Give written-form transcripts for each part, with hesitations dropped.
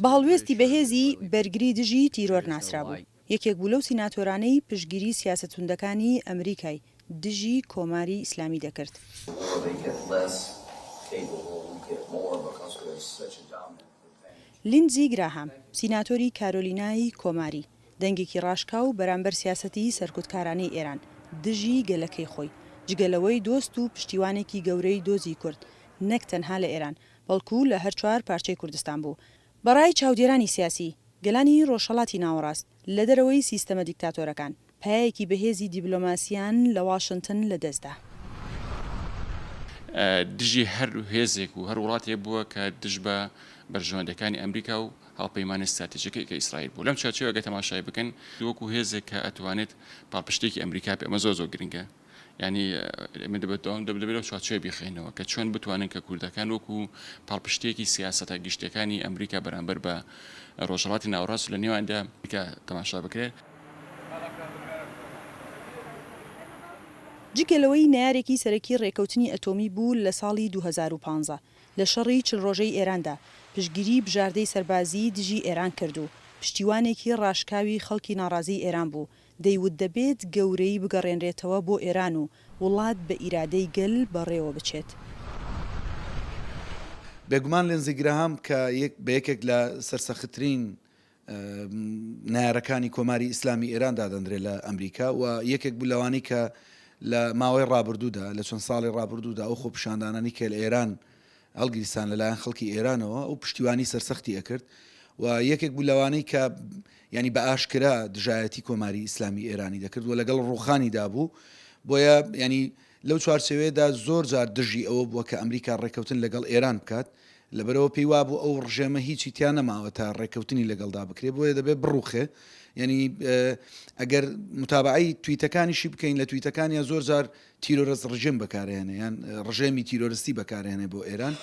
بە هەڵوێستی بەهێزی بەرگری دژی تیرۆر ناسرابوو. یەکێک بوو لەو سیناتۆرانەی پشتگیری سیاسە توندەکانی ئەمریکای دژی کۆماری ئیسلامی دەکرد. لیندزی گراهام، سیناتۆری کارۆلینای کۆماری، دەنگێکی ڕاشکاو بەرامبەر سیاسەتی سەرکوتکارانەی ئێران دژی گەلەکەی خۆی، جگە لەوەی دۆست و پشتیوانێکی گەورەی دۆزی کورد نەک تەنها لە ئێران، بەڵکو لە هەرچوار پارچەی کوردستان بوو. بە ڕای چاودێرانی سیاسی، گەلانی ڕۆژهەڵاتی ناوەڕاست لە دەرەوەی سیستەمە دیکتاتۆرەکان، پایەیەکی بەهێزی دیبلۆماسییان لە واشنتن لە دەست دا. دژی هەر هێزێک و هەر وڵاتێک بووە کە دژ بە بەرژەوەندیەکانی ئەمریکا و هاوپەیمانە ستراتیژەکەی کە ئیسرائیل بوو. لەم چوارچێوە گەر تەماشای بکەن وەکو هێزێک کە ئەتوانێت پاڵپشتێکی ئەمریکا بێ ئەمە زۆر زۆر گرنگە. یانی ئێمە دەبێت دەوام دەبێت لەو چوارچێوە بیخەینەوە کە چۆن بتوانن کە کوردەکان وەکو پاڵپشتێکی سیاسەتە گشتیەکانی ئەمریکا بەرامبەر بە ڕۆژهەڵاتی ناوەڕاست و لە نێواندا کە تەماشا بکرێت. جگە لەوەی نەیارێکی سەرەکی ڕێکەوتنی ئەتۆمی بوو لە ساڵی 2015 لە شەڕی 40 ڕۆژەی ئێراندا پشتگیری بژاردەی سەربازیی دژی ئێران کرد و پشتیوانێکی ڕاشکاوی خەڵکی ناڕازیی ئێران بوو دەیوت دەبێت گەورەیی بگەڕێنرێتەوە بۆ ئێران و وڵات بە ئیرادەی گەل بەڕێوە بچێت. بێگومان لینزی گراهام کە بە یەکێک لە سەرسەختترین نەیارەکانی کۆماری ئیسلامی ئێران دادەندرێت لە ئەمریکا و یەکێک بوو لەوانەی کە لە ماوەی ڕابردوودا لە چەند ساڵی ڕابردوودا ئەو خۆپیشاندانانی کە لە ئێران هەڵگیرسان لەلایەن خەڵکی ئێرانەوە ئەو پشتیوانی سەرسەختی ئەکرد و یەکێک بوو لەوانەی کە ینی بە ئاشکرا دژایەتی کۆماری ئیسلامی ئێرانی دەکرد و لەگەڵ ڕوخانیدا بوو بۆیە ینی لەو چوارچێوەیەدا زۆر جار دژی ئەوە بووە کە ئەمریکا ڕێککەوتن لەگەڵ ئێران بکات، لەبەرئەوە پێی وابوو ئەو ڕژێمە هیچی تیا نەماوە تا ڕێککەوتنی لەگەڵدا بکرێت، بۆیە دەبێت بڕوخێ. یانی ئەگەر متابەعەی تویتەکانیشی بکەین لە تویتەکانیا زۆر جار تیرۆرست ڕژێم بەکارهێنێ یان ڕژێمی تیرۆرستی بەکارهێنێ بۆ ئێران.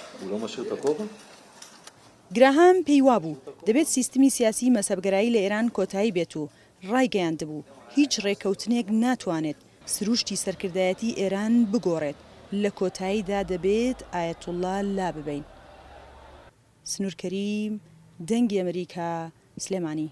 گراهام پێی وابوو دەبێت سیستمی سیاسی مەزهەبگەرایی لە ئێران کۆتایی بێت و ڕایگەیاندبوو هیچ ڕێککەوتنێک ناتوانێت سروشتی سەرکردایەتی ئێران بگۆڕێت، لە کۆتاییدا دەبێت ئایەتوڵڵا لاببەین. سنوور کەریم، دەنگی ئەمریکا، سلێمانی.